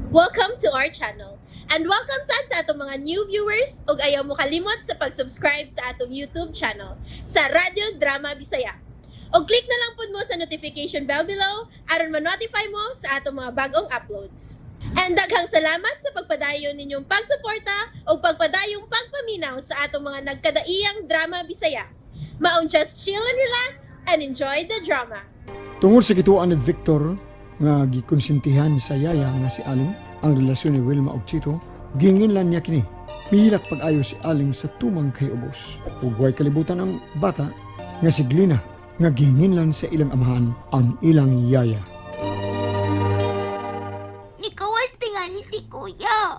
Welcome to our channel. And welcome sad sa atong mga new viewers ug ayaw mo kalimot sa pag-subscribe sa atong YouTube channel sa Radyo Drama Bisaya. Og click na lang pud mo sa notification bell below aron ma-notify mo sa atong mga bagong uploads. And daghang salamat sa pagpadayon ninyong pagsuporta ug pagpadayong pagpaminaw sa atong mga nagkadaiyang drama Bisaya. Maong just chill and relax and enjoy the drama. Tungod sa gituan ni Victor nga gikonsintihan sa yaya nga si Aling ang relasyon ni Wilma ug Chito, gihinginlan niya kini. Mihilak pag-ayo si Aling sa tumang kay ubos. Ug way kalibutan ang bata nga si Glina nga gihinginlan sa ilang amahan ang ilang yaya. Nikawas tingali si kuya.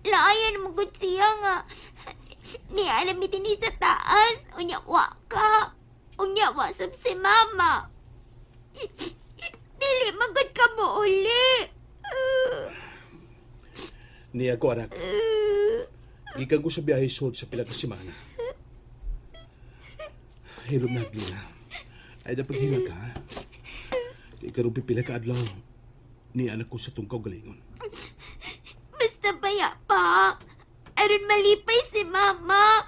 Laayan mo gud siya nga. Ni alam mi dinhi sa taas. Unya wa ka. Unya wa sab si mama. Dili magud ka mo uli. Niya ko anak. Gikan ko sa biyahe sod sa pila ka semana. Hilom na, Glina. Ay dapat hila ka, ha? Di ka rin pipila ka adlaw. Ni anak ko sa tungkaw galingon. Basta baya pa. Aron malipay si mama.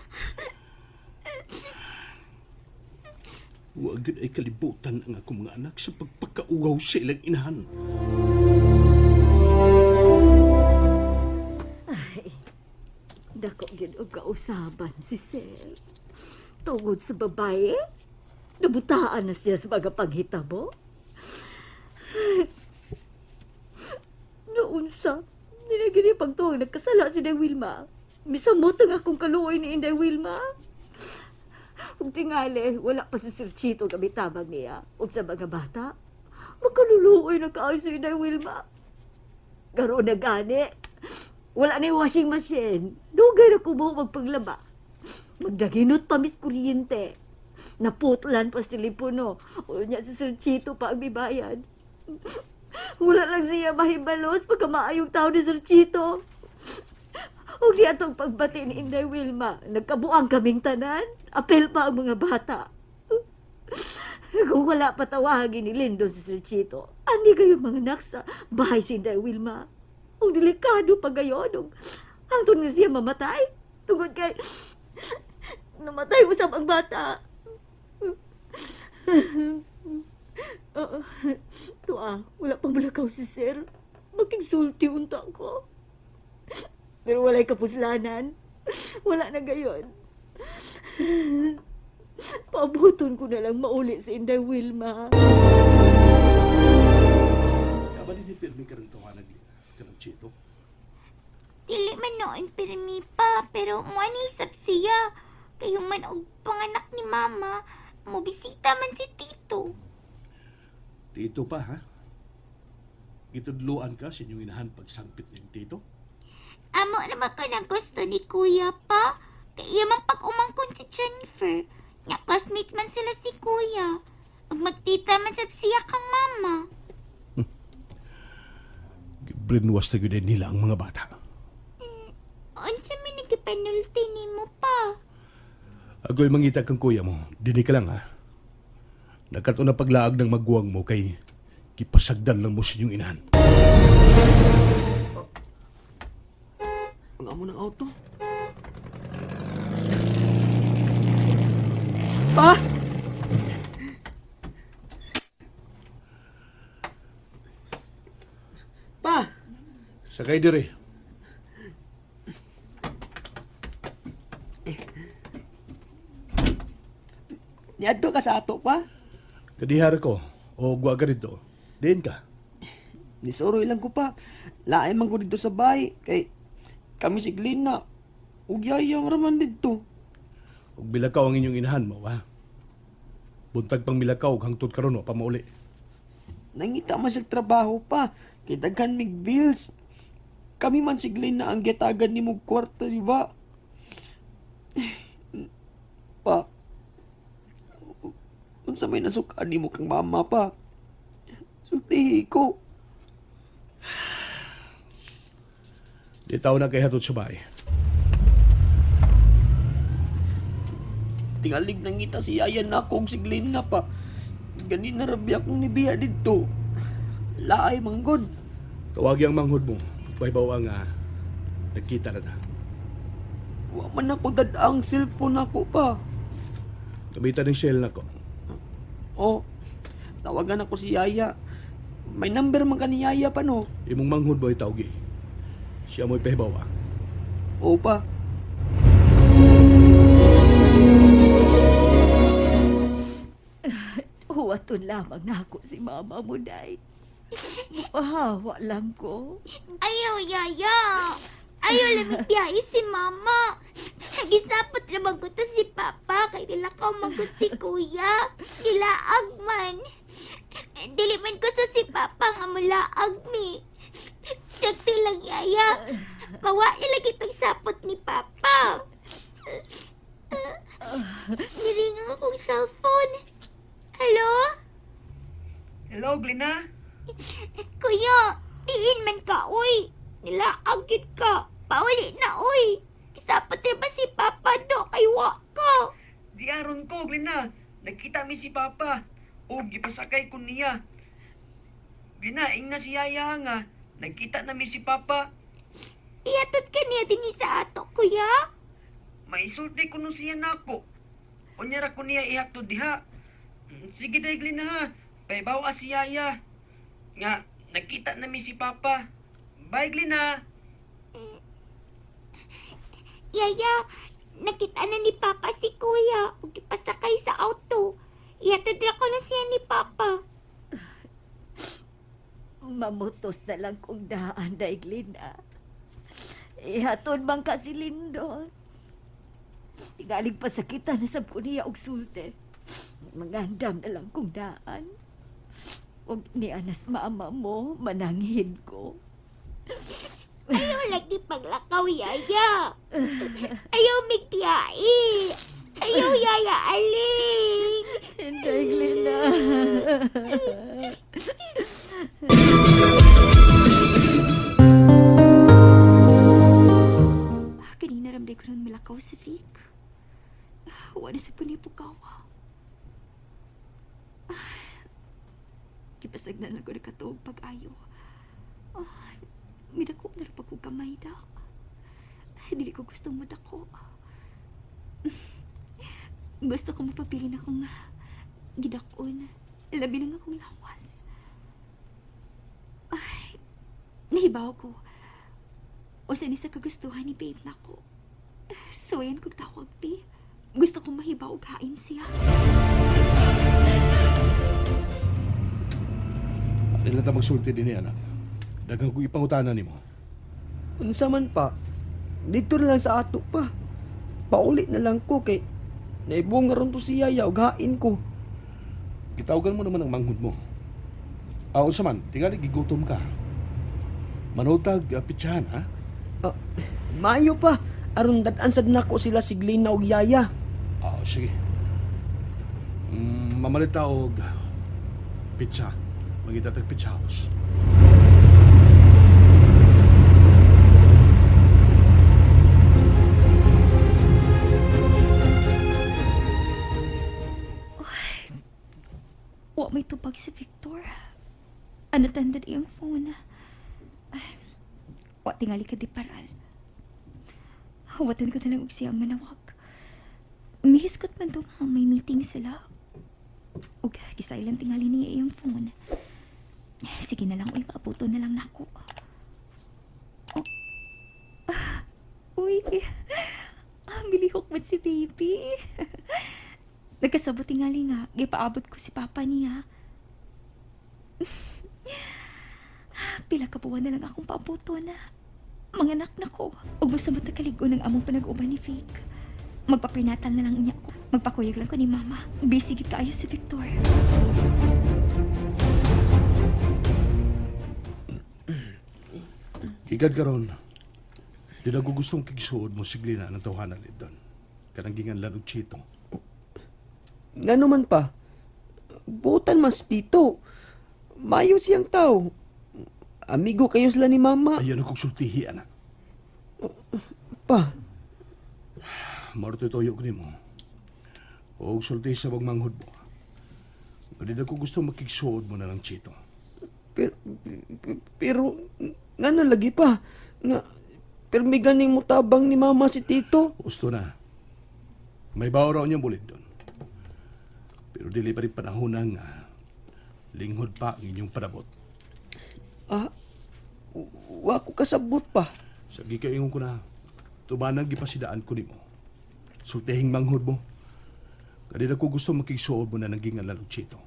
Huwag ay kalibutan ang akong mga anak sa pagpakaugaw sa ilang inahan. Dako gyud og kausaban si Sir. Tungod sa babae, nabutaan na siya sa mga panghitabo. Noon sa, nilagyan pagtuog nagkasala si Inday Wilma. Misamot ang akong kaluoy ni Inday Wilma. Ug tingali, wala pa si Sir Chito gamitabang niya. Ug sa mga bata, makaluluoy na kaayo si Inday Wilma. Karoon na gani. Wala na yung washing machine. Dugay na kubo magpaglaba. Magdaginot pa mis kuryente. Naputlan pa sa telepono. O niya si Sir Chito pa ang bibayan. Wala lang siya mahibalos pagka maayong tao ni Sir Chito. O di atong pagbati ni Inday Wilma. Nagkabuang kaming tanan. Apel pa ang mga bata. Kung wala pa tawagin ni Lindo si Sir Chito, ani kayo mga anak sa bahay si Inday Wilma. Ang delikado pa gayon. Ug hangtod nga siya mamatay. Tungod kay namatay usab ang bata. Oo. Tuwa, wala pang malakaw si Sir. Makigsulti unta ko. Pero walay kapuslanan. Wala na gayon. Paabuton ko na lang mauli si Inday Wilma. Kaba din pirmi ka rin tawanan, Glina. Kanang Chito. Dili man noon pirmi pa, pero mo ni sab siya. Kayo man og panganak ni mama, mobisita man si tito. Tito pa, ha? Gitudluan ka sa inyong inahan pagsangpit ng tito? Amo naman ka ng gusto ni kuya pa. Kay iya man pag-umangkon si Jennifer. Nya classmates man sila si kuya. Ug magtita man sab siya kang mama. Brainwash na yun nila ang mga bata. Unsa man nagpanulti nimo pa? Agoy mangita kang kuya mo. Dini ka lang, ha? Nagkato na paglaag ng maguwang mo kay kipasagdan lang mo sa inyong inahan. Ang amo ng auto. Pa! Pa! Sakay dire. Niadto ka sa ato pa. Kadihara ko. O gwa ka rito. Diin ka. Nisuroy lang ko pa. Lain man ko dito sa bahay. Kay kami si Glenna. Ug yaya raman dito. Ug bilakaw ang inyong inahan mo, ha? Buntag pang milakaw, hangtod karon wa pa mauli. Nangita man siyang trabaho pa. Kay daghan mig bills. Kami man si Glenna ang gitagan nimo og kwarta, di ba? Pa. Unsa may nasukaan nimo kang mama pa? Sultihi ko. Di tao na kay hatod sa bahay. Tingalig nangita si Yaya na akong si Glenna pa. Ganin na rabi akong nibiya dito. Laay manggod. Tawagi ang manghod mo. Pahibaw nga nagkita na ta. Wa man ako dad-ang cellphone ako pa. Gamitan ng shell nako. Oh, tawagan ako si Yaya. May number man ka ni Yaya pa no. Imong manghod mo itawgi. Siya mo'y pahibaw ah. Oo pa. Huwaton lamang na ako si mama mo, day. Mupahawa lang ko. Ayaw, Yaya. Ayaw lamig biyahe si Mama. Gisapot na maguto si Papa kay nilakaw magut si Kuya. Gilaag man. Dili man ko sa si Papa nga mulaag mi. Sakti lang, Yaya. Mawa na lagi itong sapot ni Papa. Niring ang akong cellphone. Hello? Hello, Glina. Kuya, tiin man ka, uy. Nilaag gid ka. Pauli na, uy. Sapot na ba si Papa do kay wa ka? Di aron ko, Glina. Nagkita mi si Papa. O, gipasakay ko niya. Glina, ingna si Yaya nga. Nagkita na mi si Papa. Iyatot ka niya din sa ato, kuya. Maisulti ko nun siya nako. Unya ra ko niya ihatod diha. Sige day, Glina ha. Paybaw si Yaya. Nga, nagkita na mi si Papa. Bye, Glina. Yaya, nakita na ni Papa si kuya. Ug ipasakay sa auto. Ihatod ra ko na siya ni Papa. Mamutos na lang kong daan, day, Glina. Ihatod man ka si Lindon. Tingaling pasakitan na sab ko niya og sulte. Mangandam na lang kong daan. Huwag ni anas mama mo, mananghin ko. Ayaw lagi paglakaw, Yaya. Ayaw migpiyai. Ayaw, Yaya, aling. Hindi, Glina. Kanina ramday ko nun malakaw sa Vic. Wala sa punipukawa. Kipasag na lang ko nakatuog pag-ayo. Ah, midako na rin pag gamay da. Dili ko gustong madako. Gusto ko mapabilin akong gidakon. Labi lang akong lawas. Ay, nahibaw ko. O sa ni sa kagustuhan ni babe nako. So yan kong tawag, bi. Gusto kong mahibaw og hain siya. Ano lang ta magsulti din ni anak. Daghang kong ipangutana nimo. Unsa man pa, dito na lang sa ato pa. Pauli na lang ko kay naibong nga ron to si Yaya ug hain ko. Gitawagan mo naman ang manghod mo. Ah, unsa man, tingali gigutom ka. Manutag pitsahan ha? Ah, maayo pa aron dad-an sad nako sila si Glina ug Yaya. Ah, sige. Mamalit ta og pizza. Mangita tag pizza house. Wa may tubag si Victor. Unattended iyang phone. Ay, wa tingali ka di paral. Hawatan ko na lang og siya manawag. Mihiskot man to nga may meeting sila. Og gisilent tingali niya iyang phone. Sige na lang, uy, paabuto na lang nako. Oh. Ah, uy, ang gilihok man si baby. Nagkasabot tingali nga, gipaabot ko si papa niya. Pila ka buwan na lang akong paabuto na. Mga anak na ko. Ug basta mo nakaligo ng among panag-uban ni Vic. Magpaprinatan na lang niya ko. Magpakuyag lang ko ni Mama. Busy gid kaayo si Victor. Higad karon. Di na ko gustong kigsuod mo si Glina ng tawhanan ni Don. Kanang ginganlan og Chito. Ngano man pa, butan mas tito. Maayo siyang tao. Amigo kayo sila ni Mama. Ayaw na kong sultihi, anak. Pa, Marutoy toyo ko nimo. Og sultihi sa bagmanghod mo. Di na ko gusto makigsuod mo na ng Chito. pero, pero, ngano lagi pa? Nga, pirmi ganing mutabang ni mama si Tito. Gusto na. May bawo raw niyang bulig doon. Pero dili pa rin panahon na nga linghod pa ang inyong panabot. Ah, wa ko kasabot pa. Sa gikaingon ko na, tubanang gipasidaan ko nimo. Sultihing manghod mo. Kanina ko gusto makigsuod mo na naging alalong chito.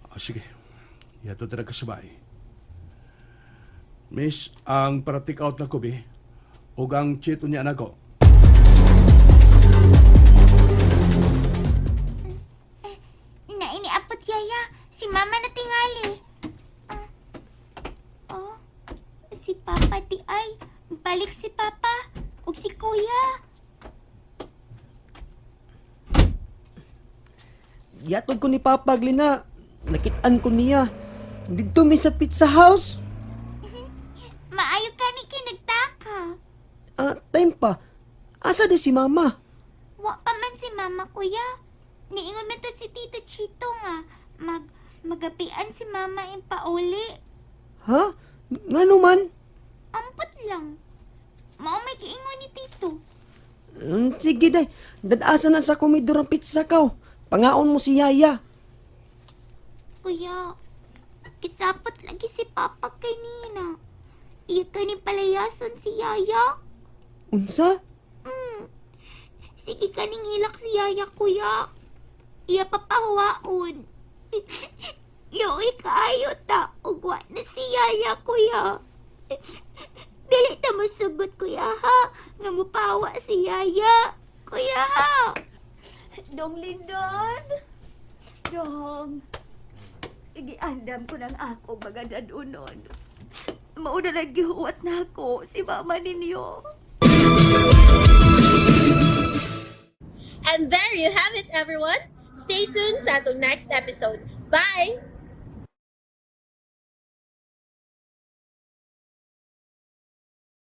Ah, sige. Yato talaga sa bahay. Miss, ang para take out na ko, be. O ang chito niya nako. Nainiapot, Yaya. Si Mama na tingali. Ah, oh, si Papa di ay. Balik si Papa. Ug si Kuya. Yatod ko ni Papa, Glina. Nakitaan ko niya. Dito mi sa pizza house. Maayo ka ni kinagtaka. Ah, time pa. Asa di si Mama? Wa pa man si Mama, Kuya. Niingon man to si Tito Chito nga. Magapian si Mama in pauli. Ha? Ngano man? Ampot lang. Mao may giingon ni Tito. Sige day. Dadasa na sa komidor ang pizza kaw. Pangaon mo si Yaya. Kuya, kisapot lagi si Papa kanina. Iya ka ni palayason si Yaya. Unsa? Sige kaning hilak si Yaya, kuya. Iya papahuwaon. Luoy kaayo ta, ugwa na si Yaya, kuya. Dili ta mosugot, kuya, ha? Nga mupawa si Yaya. Kuya, ha? Dong Lindon! Dong! Igiandam ko ng ako mga dadunon. Mauna lang gihuwat na ako si mama ninyo. And there you have it, everyone. Stay tuned sa atong next episode. Bye!